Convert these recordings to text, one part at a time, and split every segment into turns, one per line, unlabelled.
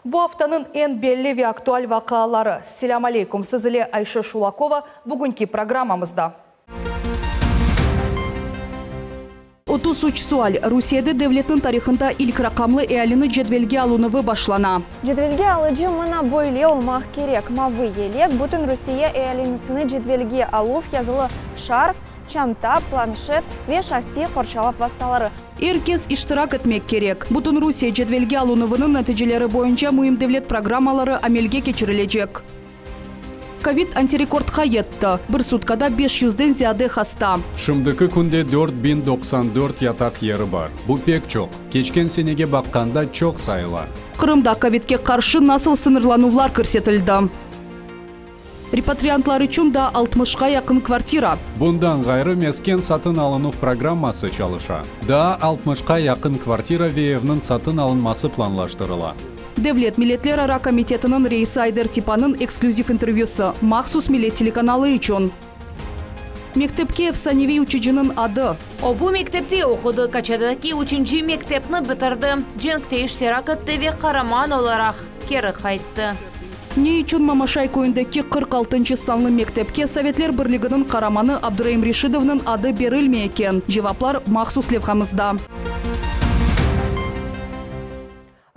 Bu aftanıñ eñ belli ve aktual vaqiaları. Selâm aleykum, siz ile Ayşe Şulakova, bugünki programmamızda. 33 sual, Rusiyede devletniñ tarihında ilk raqamlı ealini cedvelge alınuvı başlana.
Cedvelge alıcı mına böyle olmaq kerek, mavı yelek, bütün Rusiye ealinisini cedvelge aluv yazılı şarf, çanta, planşet ve şahsiy qorçalav vastaları.
Er kes iştirak etmek kerek. Bütün Rusiye cedvelge alınuvınıñ neticeleri boyunca müim devlet programmaları amelge keçirilecek. Kovid antirekordqa yetti, bir sutkada beş yüzden ziyade hasta.
Şimdiki künde 4094 yataq yeri bar. Bu pek çoq, keçken senege baqqanda çoq sayıla.
Qırımda kovidke qarşı nasıl sıñırlanuvlar kirsetildi? Repatriantlar içün daa altmışqa yaqın kvartira.
Bundan ğayrı, mesken satın alınuv programması çalışa. Daa altmışqa yaqın kvartira ve evniñ satın alınması planlaştırıla.
Devlet milletlerara komitetiniñ reisi Ayder Tipanıñ eksklüziv intervyüsı, mahsus Millet telekanalı içün. Mektepke efsaneviy uçucınıñ adı.
O, bu mektepte oqudı, Kaçadaki üçünci mektepni bitirdi, cenkte iştirak etti ve qaraman olaraq keri qayttı.
Ne içün Mamaşay köyündeki 46-ncı sanlı mektepke Sovetler Birliginiñ qaramanı Abdureim Reşidovnıñ adı berilmey eken? Cevaplar mahsus levhamızda.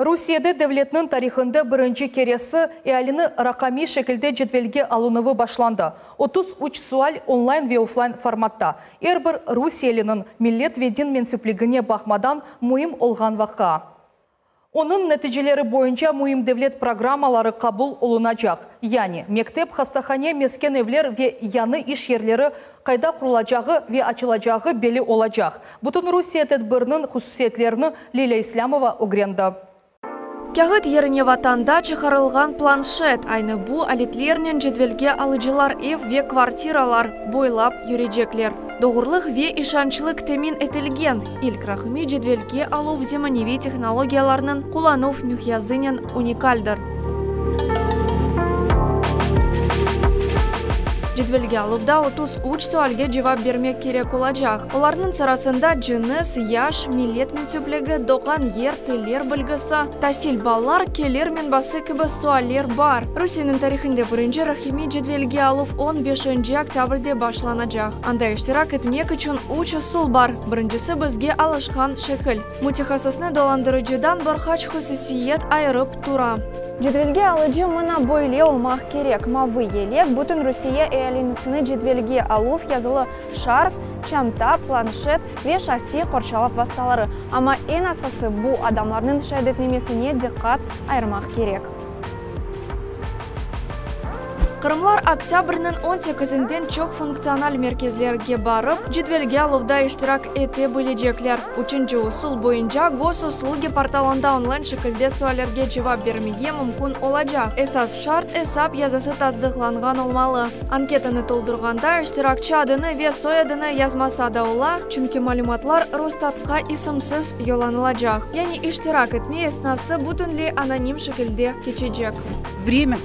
Rusiyede devletniñ tarihında birinci keresi ealini raqamiy şekilde cedvelge alınuvı başlandı. 33 sual onlayn ve oflayn formatta. Er bir rusiyeliniñ, millet ve din mensüpligine baqmadan, müim olğan vaqia. Onıñ neticeleri boyunca müim devlet programmaları qabul olunacaq. Yani, mektep, hastahane, mesken evler ve yañı iş yerleri qayda qurulacağı ve açılacağı belli olacaq. Bütünrusiye tedbirniñ hususiyetlerini Lilâ İslâmova ögrendi.
Kâğıt yerine vatanda çıqarılğan planşet, aynı bu aletlernen cedvelge alıcılar ev ve kvartiralar boylap yürecekler. Doğrulıq ve işançlıq temin etilgen ilk raqamiy cedvelge aluv zemaneviy tehnologiyalarnıñ qullanuv miqyasınen unikaldır. Cedvelge aluvda 33 sualge cevap bermek kerek olacaq. Olarnıñ sırasında cınıs, yaş, millet mensüpligi, doğğan yer, tiller bilgisi, tasil, ballar, kelir menbası kibi sualler bar. Rusiyeniñ tarihinde birinci raqamiy cedvelge aluv on beşinci oktâbrde başlanacaq. Anda iştirak etmek içün üç usul bar. Birincisi bizge alışqan şekil. Mütehassısnı dolandırıcıdan bir qaç hususiyet ayırıp tura. Cedvelge alıcı mına böyle olmaq kerek, mavı yelek, bütün Rusiye ealinisini cedvelge aluv yazılı şarf, çanta, planşet ve şahsiy qorçalav vastaları. Amma eñ asası, bu adamlarnıñ şeadetnamesine diqqat ayırmaq kerek. Qırımlar oktâbrniñ on sekizinden çoq funktsional merkezlerge barıp, cedvelge aluvda iştirak ete bilecekler. Üçünci usul boyunca Gosuslugi portalında onlayn şekilde suallerge cevap bermege mümkün olacaq. Esas şart, esap yazısı tasdıqlanğan olmalı. Anketanı toldurğanda iştirakçi adını ve soyadını yazmasa da ola, çünki malümatlar Rosstatqa isimsiz yollanılacaq. Yani iştirak etme esnası bütünley anonim şekilde keçecek.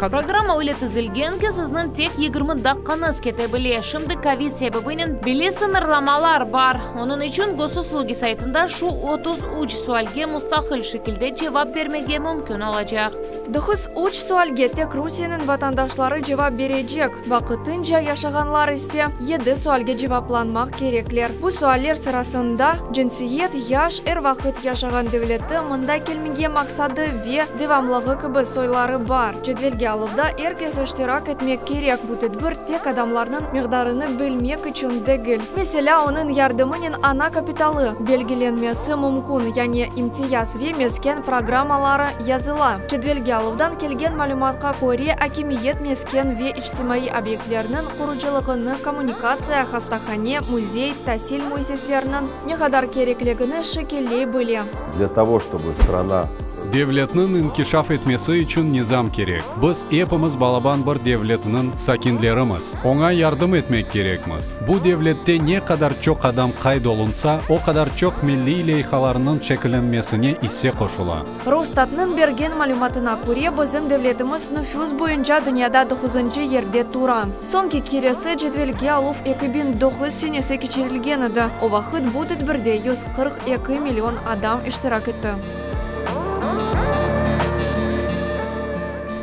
Programma öyle tizilgen ki, sizniñ tek 20 daqqañız kete bile. Şimdi kovid sebebinen belli sıñırlamalar bar. Onıñ içün Gosuslugi saytında şu 33 sualge mustaqil şekilde cevap bermege mümkün olacaq.
93 sualge tek Rusiyeniñ vatandaşları cevap berecek, vaqtınca yaşağanlar ise yedi sualge cevaplanmaq kerekler. Bu sualler sırasında, cınsiyet, yaş, er vaqıt yaşağan devleti, mında kelmege maqsadı ve devamlığı kibi soyları bar. Cedvelge aluvda er kes iştirak etmek kerek, bu tedbir tek adamlarnıñ miqdarını bilmek içün degil. Meselâ, onıñ yardımınen ana kapitalı belgilenmesi mümkün, yani imtiyaz ve mesken programmaları yazıla. Cedvelge aluvdan kelgen malümatqa köre, akimiyet mesken ve içtimaiy obyektlerniñ qurucılığını, kommunikatsiya, hastahane, müzey, tasil müessisleriniñ ne qadar kerekligini şekilley bile.
Dlâ togo, çtoby strana.
Devletniñ inkişaf etmesi içün nizam kerek. Biz epimiz balaban bir devletniñ sakinlerimiz. Oña yardım etmek kerekmiz. Bu devlette ne qadar çoq adam qayd olunsa, o qadar çoq milliy leyhalarnıñ şekillenmesine isse qoşula.
Rosstatnıñ bergen malümatına köre, bizim devletimiz nüfus boyunca dünyada doquzıncı yerde tura. Soñki keresi cedvelge aluv 2009 senesi keçirilgen edi, o vaqıt bu tedbirde 142 million adam iştirak etti.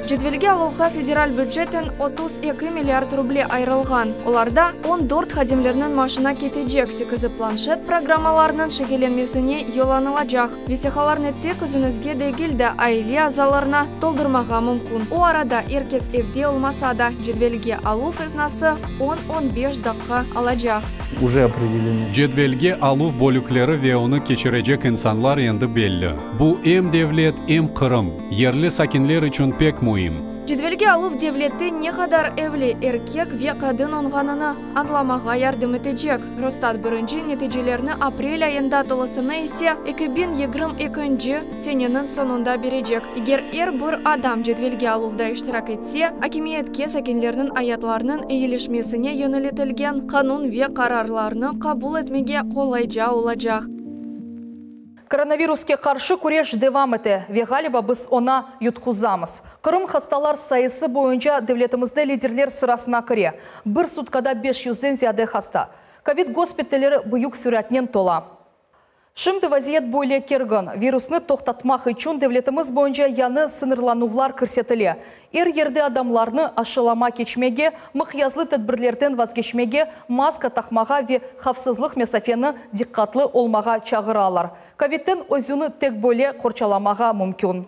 Cedvelge aluvğa federal bücetten 32 milliard ruble ayırılğan. Olarda on dört hadimlerniñ maaşına ketecek, sekizi planşet programmalarınıñ şekillenmesine yollanılacaq. Vesiqalarnı tek özüñizge degil de, aile azalarına toldurmağa mümkün. O arada er kes evde olmasa da, cedvelge aluv esnası 10-15 daqqa alacaq.
Уже определены.
Cedvelge aluv bölükleri ve onı keçirecek insanlar endi belli. Bu em devlet, em Qırım, yerli sakinler içün pek müim.
Cedvelge aluv devlette ne qadar evli erkek ve qadın olğanını añlamağa yardım etecek. Rosstat birinci neticelerni aprel ayında, tolusını ise 2022 seneniñ soñunda berecek. Eger er bir adam cedvelge aluvda iştirak etse, akimiyetke sakinlerniñ ayatlarınıñ eyilişmesine yöneltilgen qanun ve qararlarnı qabul etmege qolayca olacaq.
Koronaviruske qarşı küreş devam ete ve ğaliba biz oña yutquzamız. Qırım hastalar sayısı boyunca devletimizde liderler sırasına kire. Bir sutkada 500-den ziyade hasta. Kovid gospitalleri büyük süratnen tola. Şimdi vaziyet böyle kergin. Virusnı toqtatmaq içün devletimiz boyunca yañı sıñırlanuvlar kirsetile. Er yerde adamlarnı aşılama keçmege, mıqyaslı tedbirlerden vazgeçmege, maska taqmağa ve havfsızlıq mesafeni diqqatlı olmağa çağıralar. Kovidten özüni tek böyle qorçalamağa mümkün.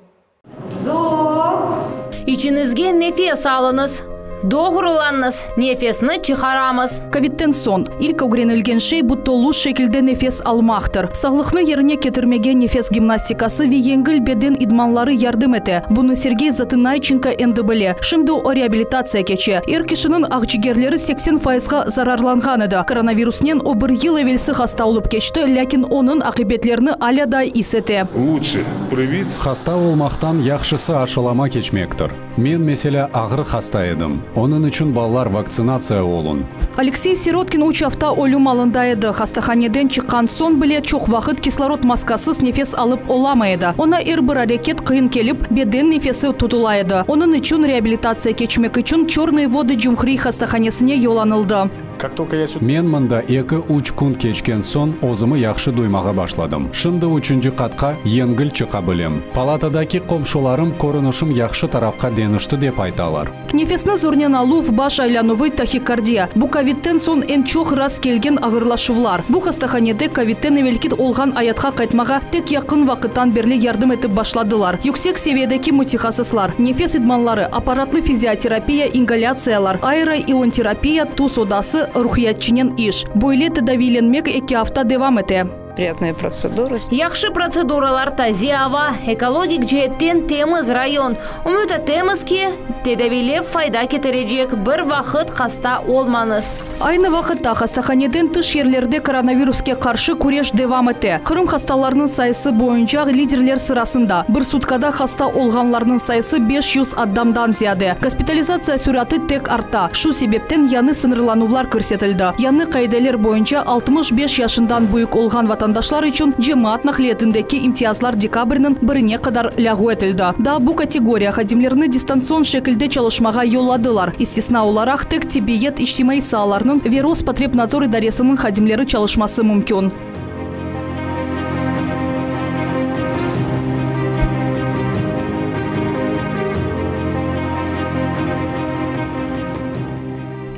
İçiñizge nefes alıñız. Doğrulanıñız. Nefesni çıqaramız.
Kovidten soñ ilk ögrenilgen şey bu tolu şekilde nefes almaqtır. Sağlıqnı yerine ketirmege nefes gimnastikası ve yengil beden idmanları yardım ete. Bunı Sergey Zatınayçenko endi bile. Şimdi o reabilitatsiya keçe. Er kişiniñ aqcigerleri 80 fayızğa zararlanğan edi. Koronavirusnen o bir yıl evelsi hasta olıp keçti, lâkin onıñ aqibetlerini alâ da is ete.
Лучше привиться.
Hasta olmaqtan yahşısı aşılama keçmektir. Men, meselâ, ağır hasta edim. Onıñ içün balalar vaktsinatsiya oluñ.
Aleksey Sirotkin üç afta ölüm alında edi. Hastahaneden çıqqan soñ bile çoq vaqıt kislorod maskasız nefes alıp olamay edi. Oña er bir areket qıyın kelip, beden nefesi tutula edi. Onıñ içün reabilitatsiya keçmek içün Çörnıye Vodı cumhuriy hastahanesine yollanıldı.
Как только я сюда
Men mında 2-3 kün keçken soñ özümi yahşı duymağa başladım. Şimdi üçünci qatqa yengil çıqa bilem. Palatadaki qomşularım körünişim yahşı tarafqa deñişti dep aytalar.
Nefesni zornen aluv, baş aylanuvı, tahikardiya. Bu kovidten soñ eñ çoq rast kelgen ağırlaşuvlar. Bu hastahanede kovidten evelki olğan ayatqa qaytmağa tek yaqın vaqıttan berli yardım etip başladılar. Yüksek seviyedeki mütehassıslar, nefes idmanları, apparatlı fizioterapiya, ingalâtsiyalar, aeroionterapiya, tuz odası, ruhiyatçınen iş. Böyle tedaviylenmek 2 afta devam ete.
Приятные процедуры.
Yahşı protseduralar, taze ava, ekologik ceetten temiz rayon. Ümüt etemiz ki, tedaviylev fayda ketirecek bir vaqıt hasta olmañız.
Aynı vaqıtta hastahaneden tış yerlerde koronaviruske qarşı küreş devam ete. Qırım hastalarınıñ sayısı boyunca liderler sırasında. Bir sutkada hasta olğanlarnıñ sayısı 500 adamdan ziyade. Gospitalizatsiya süratı tek arta. Şu sebepten yañı sıñırlanuvlar kirsetildi. Yañı qaideler boyunca 65 yaşından büyük olğan vatandaşlar içün cemaat naqliyatındaki imtiyazlar dekabrniñ birine qadar lâğu etildi. Daa bu kategoriya hadimlerini distantsion şekilde çalışmağa yolladılar. İstisna olaraq tek tibbiyet içtimaiy saalarnıñ ve Rospotrebnadzor idaresiniñ hadimleri çalışması mümkün.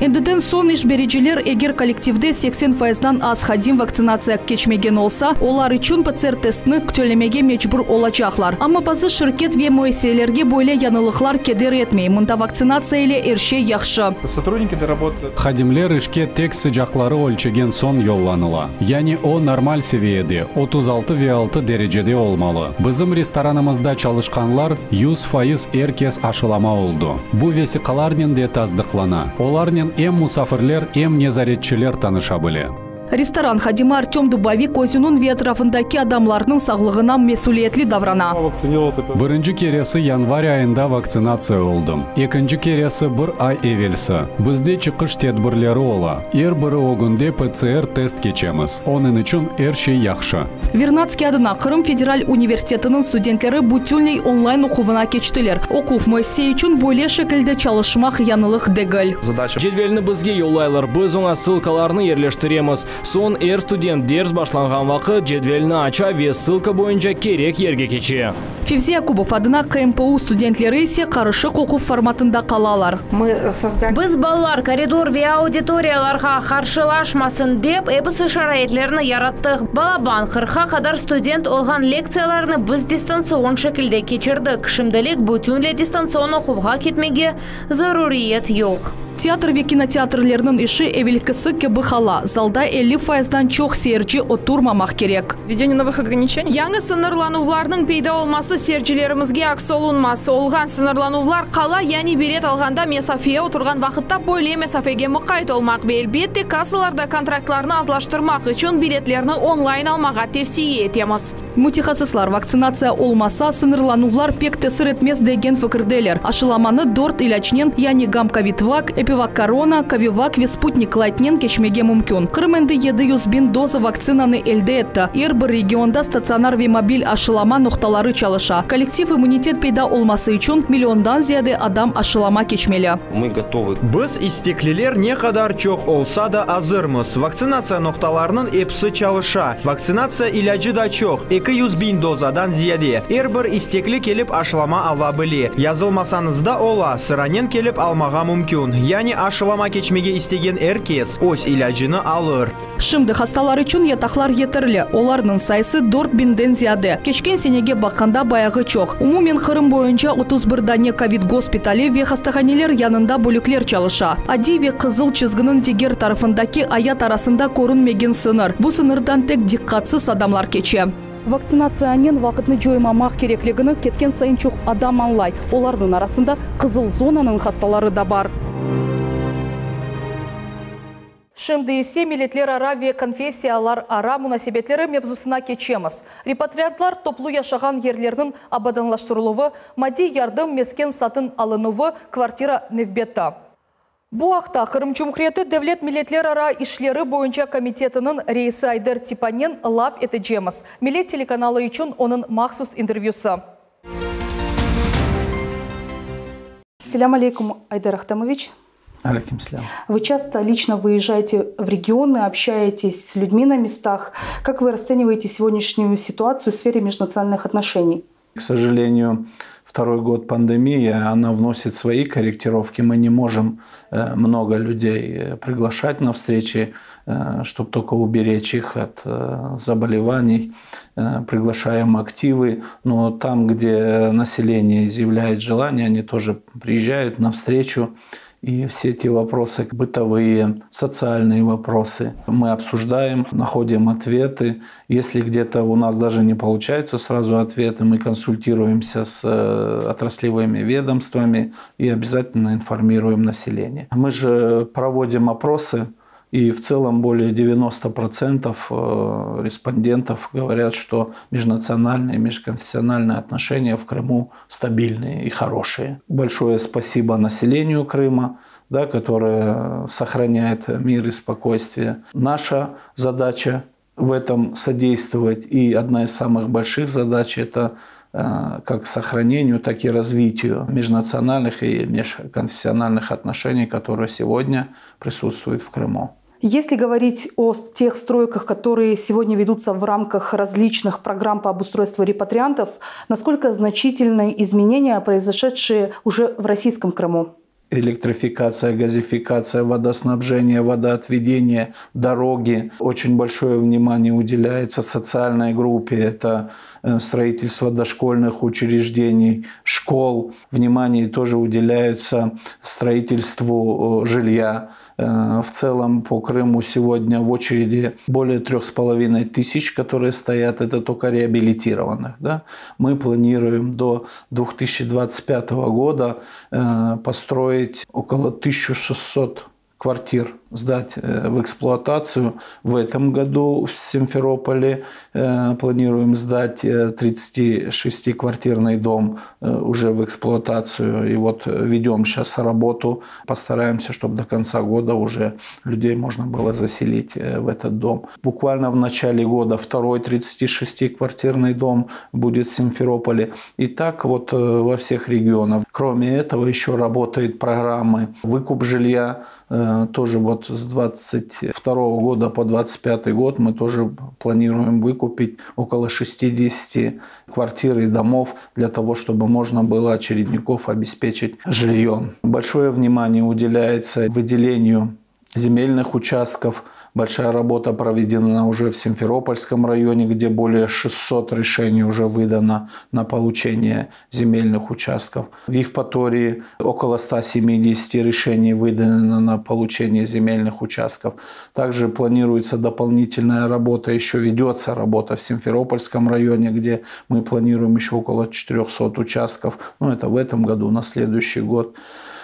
Endiden soñ iş bericiler eger kollektivde 80 fayızdan az hadim vaktsinatsiya keçmegen olsa, olar içün PCR testini tölemege mecbur olacaqlar. Amma bazı şirket ve müessiselerge böyle yañılıqlar keder etmey. Mında vaktsinatsiya ile er şey yahşı.
Сотрудники доработают.
Hadimler işke tek sıcaqları ölçegen soñ yollanıla. Yani o normal seviyede 36 ve 6 derecede olmalı. Bizim restoranımızda çalışqanlar 100% er kes aşılama oldı. Bu vesiqalarnen de tasdıqlana. Olarnen em musafirler, em nezaretçiler tanışa bile.
Restoran hadimi Artem Dubovik özüniñ ve etrafındaki adamlarnıñ sağlığına mesüliyetli davrana.
Вакцинировался.
Birinci keresi yanvar ayında vaktsinatsiya oldım. Ekinci keresi bir ay evelsi. Bizde çıqış tedbirleri ola. Er biri ögünde PCR test keçemiz. Onıñ içün er şey yahşı.
Vernadskiy adına Qırım Federal universitetiniñ studentleri bütünley onlayn oquvına keçtiler. Oquv müessise içün böyle şekilde çalışmaq yañılıq degil.
Задача
Cedvelni bizge yollaylar, biz oña ssılkalarnı yerleştiremiz. Soñ er student ders başlanğan vaqıt cedvelni aça ve ssılka boyunca kerek yerge keçe.
Fevzi Yakubov adına KMPU studentleri ise qarışıq oquv formatında qalalar.
Мы создали
Biz balalar koridor ve auditoriyalarğa qarşılaşmasın dep, episi şaraitlerni yarattıq. Balaban 40-qa qadar student olğan lektsiyalarnı biz distantsion şekilde keçirdik. Şimdilik bütünle distantsion oquvğa ketmege zaruriyet yoq.
Teatr ve kinoteatrlerniñ işi evelkisi kibi qala. Zalda 50 faizden çoq seyirci oturmamaq kerek.
Введение новых ограничений.
Yañı sıñırlanuvlarnıñ peyda olması seyircilerimizge aks olunmaz. Olğan sıñırlanuvlar qala, yani bilet alğanda mesafeye oturğan vaqıtta böyle mesafege muqayt olmaq ve elbette kassalarda kontraktlarnı azlaştırmaq içün biletlerni onlayn almağa tevsiye etemiz.
Mütehassıslar vaktsinatsiya olmasa sıñırlanuvlar pek tesir etmez degen fikirdeler. Aşılamanı dört ilâcnen, yani Gam-Ковид-Вак, Эпивак Корона, Ковивак ve Спутник Лайтnen keçmege mümkün. Qırım endi 700 biñ doza vaktsinanı elde etti. Er bir regionda statsionar ve mobil aşılama noqtaları çalışa. Kollektiv immunitet peyda olması içün milliondan ziyade adam aşılama keçmeli.
Мы готовы.
Biz istekliler ne qadar çoq olsa da azırmız. Vaktsinatsiya noqtalarınıñ episi çalışa. Vaktsinatsiya ilâcı da çoq, 200 biñ dozadan ziyade. Er bir istekli kelip aşılama ala bile. Yazılmasañız da ola, sıranen kelip almağa mümkün. Yani aşılama keçmege istegen er kes öz ilâcını alır.
Şimdi hastalar içün yataqlar yeterli. Olarnıñ sayısı 4 biñden ziyade. Keçken senege baqqanda bayağı çoq. Umumen Qırım boyunca 31 dane kovid gospitali ve hastahaneler yanında bölükler çalışa. Adiy ve qızıl çizginiñ diger tarafındaki ayat arasında körünmegen sıñır. Bu sıñırdan tek diqqatsız adamlar keçe. Vaktsinatsiyanen vaqıtnı coymamaq kerekligini ketken sayın çoq adam añlay. Olarnıñ arasında qızıl zonanıñ hastaları da bar. Şimdi ise milletlerara ve konfessiyalarara munasebetleri mevzusına keçemiz. Repatriantlar toplu yaşağan yerlerniñ abadanlaştırıluvı, maddiy yardım mesken satın alınuvı, kvartira nevbeti. Bu aqta Qırım Cumhuriyeti Devlet Milletlerara işleri boyunca komitetiniñ reisi Ayder Tipanen laf etecekmiz. Millet telekanalı içün onıñ mahsus intervyüsi. Selâm aleyküm, Ayder Ahtemovич.
Aleyküm selâm.
Вы часто лично выезжаете в регионы, общаетесь с людьми на местах. Как вы расцениваете сегодняшнюю ситуацию в сфере межнациональных отношений?
К сожалению, второй год пандемии, она вносит свои корректировки. Мы не можем много людей приглашать на встречи, чтобы только уберечь их от заболеваний. Приглашаем активы, но там, где население изъявляет желание, они тоже приезжают на встречу. И все эти вопросы, бытовые, социальные вопросы, мы обсуждаем, находим ответы. Если где-то у нас даже не получается сразу ответы, мы консультируемся с отраслевыми ведомствами и обязательно информируем население. Мы же проводим опросы, и в целом более 90% респондентов говорят, что межнациональные, межконфессиональные отношения в Крыму стабильные и хорошие. Большое спасибо населению Крыма, да, которое сохраняет мир и спокойствие. Наша задача в этом содействовать. И одна из самых больших задач – это как сохранению, так и развитию межнациональных и межконфессиональных отношений, которые сегодня присутствуют в Крыму.
Если говорить о тех стройках, которые сегодня ведутся в рамках различных программ по обустройству репатриантов, насколько значительны изменения, произошедшие уже в российском Крыму?
Электрификация, газификация, водоснабжение, водоотведение, дороги. Очень большое внимание уделяется социальной группе. Это строительство дошкольных учреждений, школ. Внимание тоже уделяется строительству жилья. В целом по Крыму сегодня в очереди более 3500, которые стоят, это только реабилитированных. Да? Мы планируем до 2025 года построить около 1600 квартир сдать в эксплуатацию. В этом году в Симферополе планируем сдать 36-квартирный дом уже в эксплуатацию. И вот ведем сейчас работу. Постараемся, чтобы до конца года уже людей можно было заселить в этот дом. Буквально в начале года второй 36-квартирный дом будет в Симферополе. И так вот во всех регионах. Кроме этого еще работают программы выкуп жилья. Тоже вот. Вот с 22 года по 25 год мы тоже планируем выкупить около 60 квартир и домов для того, чтобы можно было очередников обеспечить жильем. Большое внимание уделяется выделению земельных участков – Большая работа проведена уже в Симферопольском районе, где более 600 решений уже выдано на получение земельных участков. В Евпатории около 170 решений выдано на получение земельных участков. Также планируется дополнительная работа, еще ведется работа в Симферопольском районе, где мы планируем еще около 400 участков. Ну, это в этом году, на следующий год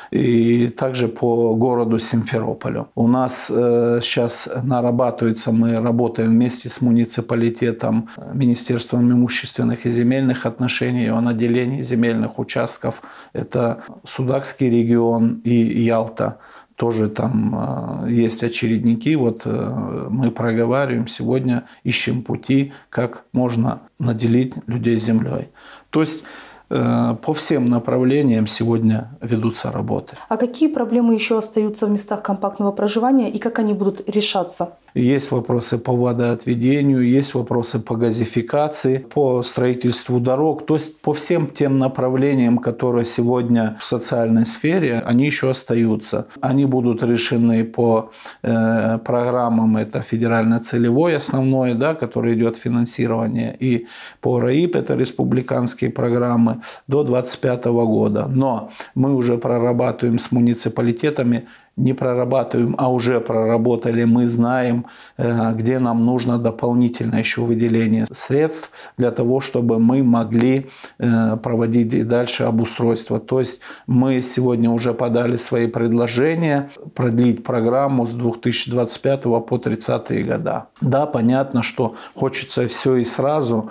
и также по городу Симферополю. У нас сейчас нарабатывается, мы работаем вместе с муниципалитетом, Министерством имущественных и земельных отношений о наделении земельных участков. Это Судакский регион и Ялта тоже там есть очередники. Вот мы проговариваем сегодня, ищем пути, как можно наделить людей землей. То есть по всем направлениям сегодня ведутся работы.
А какие проблемы еще остаются в местах компактного проживания и как они будут решаться?
Есть вопросы по водоотведению, есть вопросы по газификации, по строительству дорог. То есть по всем тем направлениям, которые сегодня в социальной сфере, они еще остаются. Они будут решены по программам, это федерально-целевой основной, да, который идет финансирование, и по РАИП, это республиканские программы, до 2025 года. Но мы уже прорабатываем с муниципалитетами, не прорабатываем, а уже проработали, мы знаем, где нам нужно дополнительно еще выделение средств для того, чтобы мы могли проводить и дальше обустройство. То есть мы сегодня уже подали свои предложения продлить программу с 2025 по 30 года. Да, понятно, что хочется все и сразу,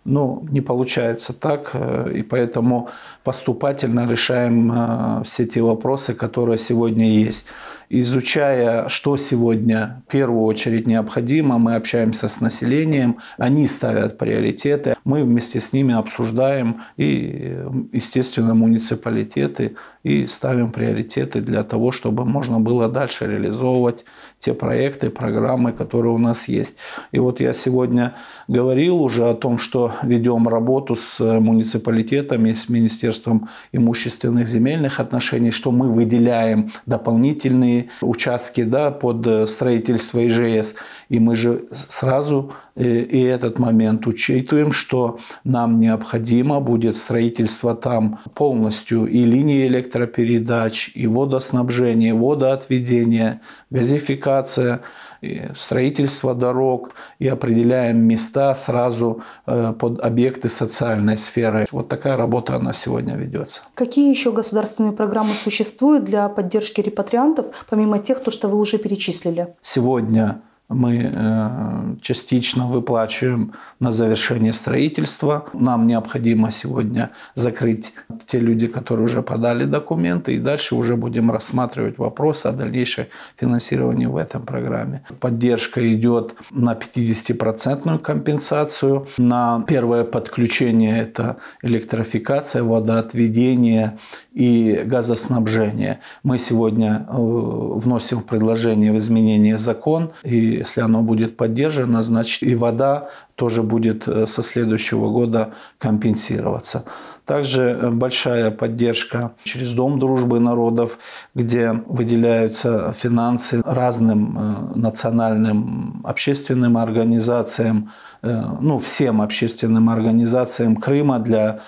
но не получается так, и поэтому поступательно решаем все те вопросы, которые сегодня есть. Изучая, что сегодня в первую очередь необходимо, мы общаемся с населением, они ставят приоритеты, мы вместе с ними обсуждаем и, естественно, муниципалитеты, и ставим приоритеты для того, чтобы можно было дальше реализовывать те проекты, программы, которые у нас есть. И вот я сегодня говорил уже о том, что ведем работу с муниципалитетами, с Министерством имущественных земельных отношений, что мы выделяем дополнительные участки, да, под строительство ИЖС. И мы же сразу и этот момент учитываем, что нам необходимо будет строительство там полностью и линии электропередач, и водоснабжение, и водоотведение, газификация, и строительство дорог, и определяем места сразу под объекты социальной сферы. Вот такая работа она сегодня ведется.
Какие еще государственные программы существуют для поддержки репатриантов, помимо тех, то, что вы уже перечислили?
Сегодня мы частично выплачиваем на завершение строительства. Нам необходимо сегодня закрыть те люди, которые уже подали документы, и дальше уже будем рассматривать вопрос о дальнейшем финансировании в этом программе. Поддержка идет на 50-процентную компенсацию. На первое подключение это электрификация, водоотведение и газоснабжение. Мы сегодня вносим в предложение в изменение закон, и если оно будет поддержано, значит и вода тоже будет со следующего года компенсироваться. Также большая поддержка через Дом дружбы народов, где выделяются финансы разным национальным общественным организациям, ну, всем общественным организациям Крыма для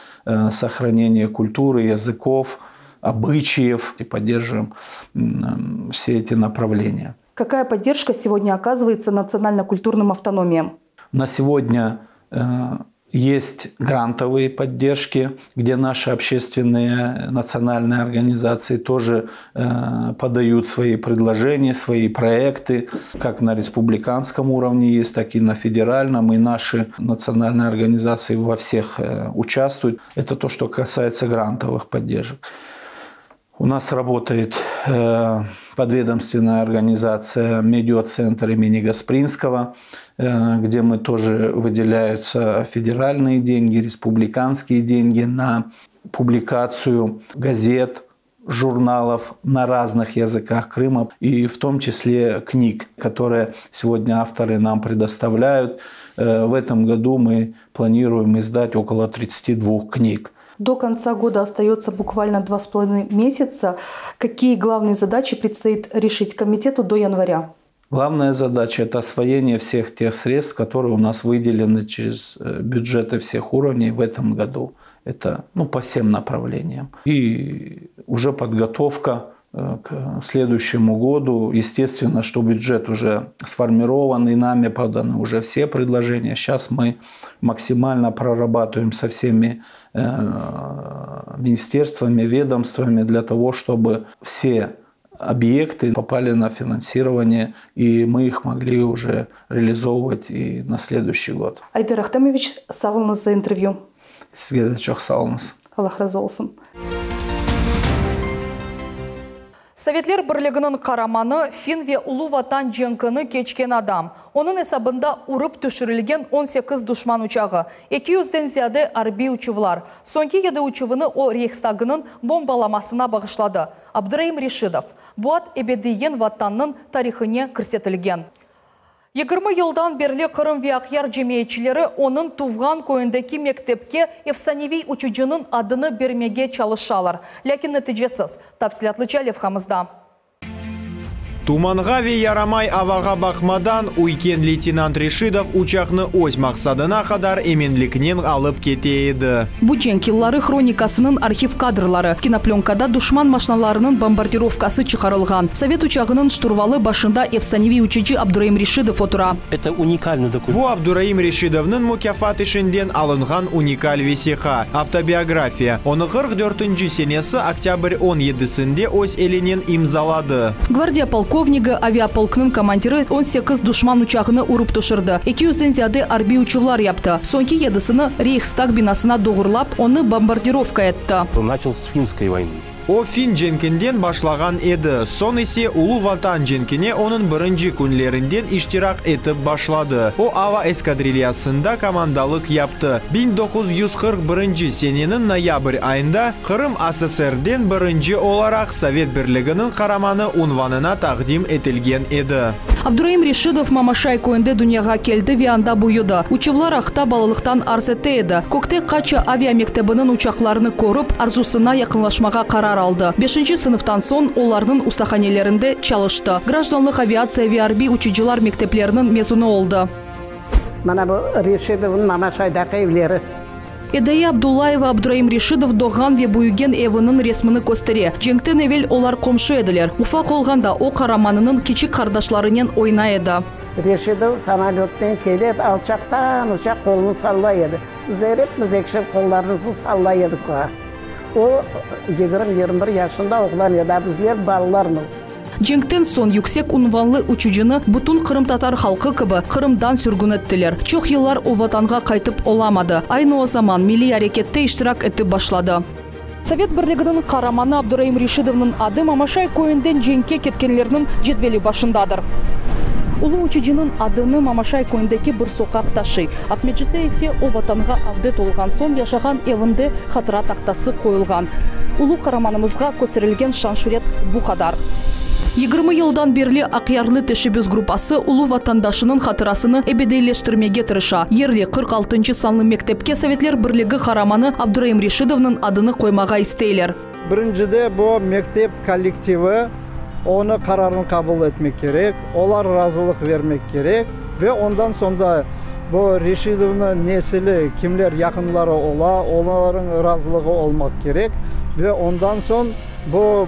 сохранения культуры, языков, обычаев. И поддерживаем все эти направления.
Какая поддержка сегодня оказывается национально-культурным автономиям?
На сегодня есть грантовые поддержки, где наши общественные национальные организации тоже подают свои предложения, свои проекты, как на республиканском уровне есть, так и на федеральном, и наши национальные организации во всех участвуют. Это то, что касается грантовых поддержек. У нас работает подведомственная организация «Медиацентр» имени Гаспринского, где мы тоже выделяются федеральные деньги, республиканские деньги на публикацию газет, Журналов на разных языках Крыма и в том числе книг, которые сегодня авторы нам предоставляют. В этом году мы планируем издать около 32 книг.
До конца года остается буквально 2,5 месяца. Какие главные задачи предстоит решить комитету до января?
Главная задача – это освоение всех тех средств, которые у нас выделены через бюджеты всех уровней в этом году. Это ну, по всем направлениям. И уже подготовка к следующему году. Естественно, что бюджет уже сформирован и нами поданы уже все предложения. Сейчас мы максимально прорабатываем со всеми министерствами, ведомствами для того, чтобы все объекты попали на финансирование, и мы их могли уже реализовывать и на следующий год.
Айдер Ахтемович, sağ oluñız за интервью.
Sizge de çoq sağ oluñız.
Allah razı olsun. Sovetler Birliginiñ qaramanı, fin ve Ulu Vatan cenkini keçken adam. Onıñ esabında urıp tüşürilgen 18 duşman uçağı, 200-den ziyade arbiy uçuvlar. Soñki yedi uçuvını o Reyhstagnıñ bombalamasına bağışladı. Abduraim Reşidov. Bu ad ebediyen Vatannıñ tarihine kirsetilgen. 20 yıldan berli Qırım ve Aqyar cemiyetçileri onıñ tuvğan köyündeki mektepke efsaneviy uçucınıñ adını bermege çalışalar. Lâkin neticesiz. Tafsilâtlıca levhamızda.
Tumanğa ve yaramay avağa baqmadan, üyken leytenant Reşidov uçaqnı öz maqsadına qadar eminliknen alıp kete edi.
Bu cenk yılları hronikasınıñ arhiv kadrları, kinoplenkada duşman maşnalarınıñ bombardirovkası çıqarılğan. Sovet uçağınıñ şturvalı başında efsaneviy uçucı Abduraim Reşidov otura.
Это уникальный документ.
Bu Abduraim Reşidovnıñ mukâfat işinden alınğan unikal vesiqa, avtobiografiya. Onı 44-nci senesi oktâbr 17-sinde öz elinen imzaladı.
Gvardiya polkovnigi, aviapolknıñ komandiri 18 duşman uçağını urıp tüşürdi, 200-den ziyade arbiy uçuvlar yaptı. Soñki yedisini Reyhstag binasına doğurlap, onı bombardirovka etti.
Начал с финской войны.
O fin cenkinden başlağan edi, soñ ise Ulu Vatan cenkine onıñ birinci künlerinden iştirak etip başladı. O ava eskadrilyasında komandalıq yaptı. 1941 seneniñ noyabr ayında Qırım ASSR-den birinci olaraq Sovet Birliginiñ Qaramanı unvanına taqdim etilgen edi.
Abduraim Reşidov Mamaşay köyünde dünyağa keldi ve anda büyüdi. Uçuvlar aqta balalıqtan arz ete edi. Kökte Kaça aviamektebiniñ uçaqlarını körip, arzusına yaqınlaşmağa qarar aldı. Beşinci sınıftan soñ olarnıñ ustahanelerinde çalıştı. Grajdanlıq aviatsiya ve arbiy uçucılar mektepleriniñ mezunı oldı.
Mana bu Reşidovnıñ Mamaşaydaki evleri.
Edayye Abdullayeva Abduraim Reşidov doğğan ve büyügen eviniñ resmini köstere. Cenkten evel olar qomşu ediler. Ufaq olğanda o qaramanınıñ kiçik qardaşlarınen oynay edi.
Reşidov samolötten kele edi, alçaqtan uça qolunı sallay edi. Bizler epimiz ekişer qollarımıznı sallay edik oña. O, 20, 21 yaşında oğlan edi, a bizler balalarmız.
Cenkten soñ yüksek unvanlı uçucını bütün qırımtatar halqı kibi Qırımdan sürgün ettiler. Çoq yıllar o Vatanğa qaytıp olamadı. Aynı o zaman milliy arekette iştirak etip başladı. Sovet Birliginiñ Qaramanı Abduraim Reşidovnıñ adı Mamaşay köyünden cenkke ketkenlerniñ cedveli başındadır. Ulu uçucınıñ adını Mamaşay köyündeki bir soqaq taşıy. Aqmescitte ise o Vatanğa avdet olğan soñ yaşağan evinde hatıra tahtası qoyulğan. Ulu qaramanımızğa kösterilgen şan-şüret bu qadar. 20 yıldan berli Aqyarlı teşebbüs gruppası ulu vatandaşınıñ hatırasını ebediyleştirmege tırışa. Yerli 46-ncı sanlı mektepke Sovetler Birligi Qaramanı Abduraim Reşidovnıñ adını qoymağa isteyler.
Birincide bu mektep kollektivi onı qararını qabul etmek kerek, olar razılıq vermek kerek ve ondan soñ da bu Reşidovnıñ nesili kimler yaqınları ola, olarnıñ razılığı olmaq kerek ve ondan soñ bu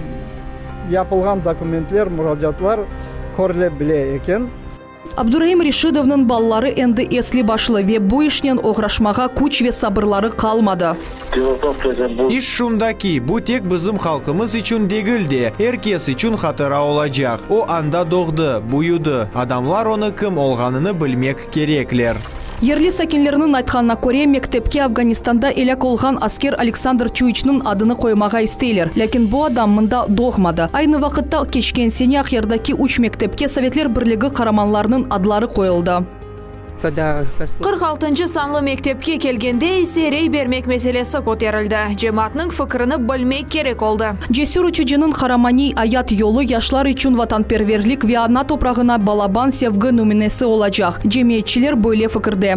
yapılğan dokumentler, muracaatlar körüle bile eken.
Abduraim Reşidovnıñ balaları endi esli-başlı ve bu işnen oğraşmağa küç ve sabırları qalmadı.
İş şunda ki, bu tek bizim halqımız içün degil de, er kes içün hatıra olacaq. O anda doğdı, büyüdi, adamlar onı kim olğanını bilmek kerekler.
Yerli sakinlerniñ aytqanına köre, mektepke Afganistanda elâk olğan asker Aleksandr Çuiçniñ adını qoymağa isteyler. Lâkin bu adam mında doğmadı. Aynı vaqıtta, keçken sene Aqyardaki üç mektepke Sovetler Birligi qaramanlarınıñ adları qoyuldı.
46-ncı sanlı mektepke kelgende ise rey bermek meselesi köterildi. Cemaatnıñ fikirini bilmek kerek oldı.
Cesür uçucınıñ qaramaniy ayat yolu yaşlar içün vatanperverlik ve ana toprağına balaban sevgi nümünesi olacaq, cemiyetçiler böyle fikirde.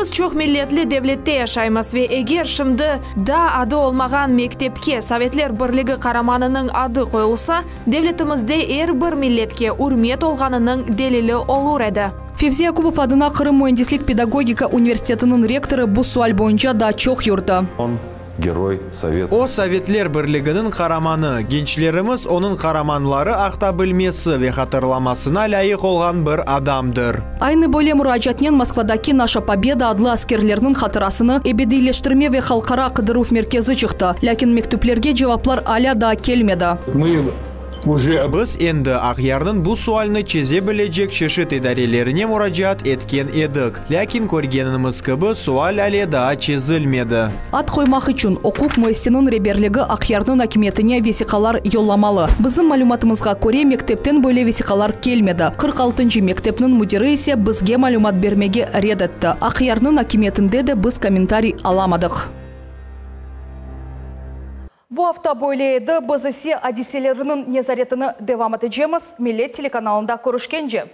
Biz çoq milletli devlette yaşaymız ve eger şimdi daa adı olmağan mektepke Sovetler Birligi Qaramanınıñ adı qoyulsa, devletimizde er bir milletke ürmet olğanınıñ delili olur edi.
Fevzi Yakubov adına Qırım müendislik-pedagogika universitetiniñ rektorı bu sual boyunca daa çoq yurdi.
Geroy Sovet.
O, Sovetler Birliginiñ qaramanı, gençlerimiz onıñ qaramanları aqta bilmesi ve hatırlamasına lâyıq olğan bir adamdır.
Aynı böyle muracaatnen Moskvadaki Naşa Pobeda adlı askerlerniñ hatırasını ebediyleştirme ve halqara qıdıruv merkezi çıqtı. Lâkin mektüplerge cevaplar alâ daa kelmedi.
Biz endi Aqyarnıñ bu sualni çeze bilecek çeşit idarelerine muracaat etken edik, lâkin körgenimiz kibi, sual ale daa çezilmedi.
Ad qoymaq içün oquv müessiseniñ reberligi Aqyarnıñ akimiyetine vesiqalar yollamalı. Bizim malümatımızğa köre, mektepten böyle vesiqalar kelmedi. 46-ncı mektepniñ müdiri ise bizge malümat bermege red etti. Aqyarnıñ akimiyetinde de biz kommentariy alamadıq. Bu afta böyle edi, biz ise adiselerniñ nezaretini devam etecemiz. Millet telekanalında körüşkence!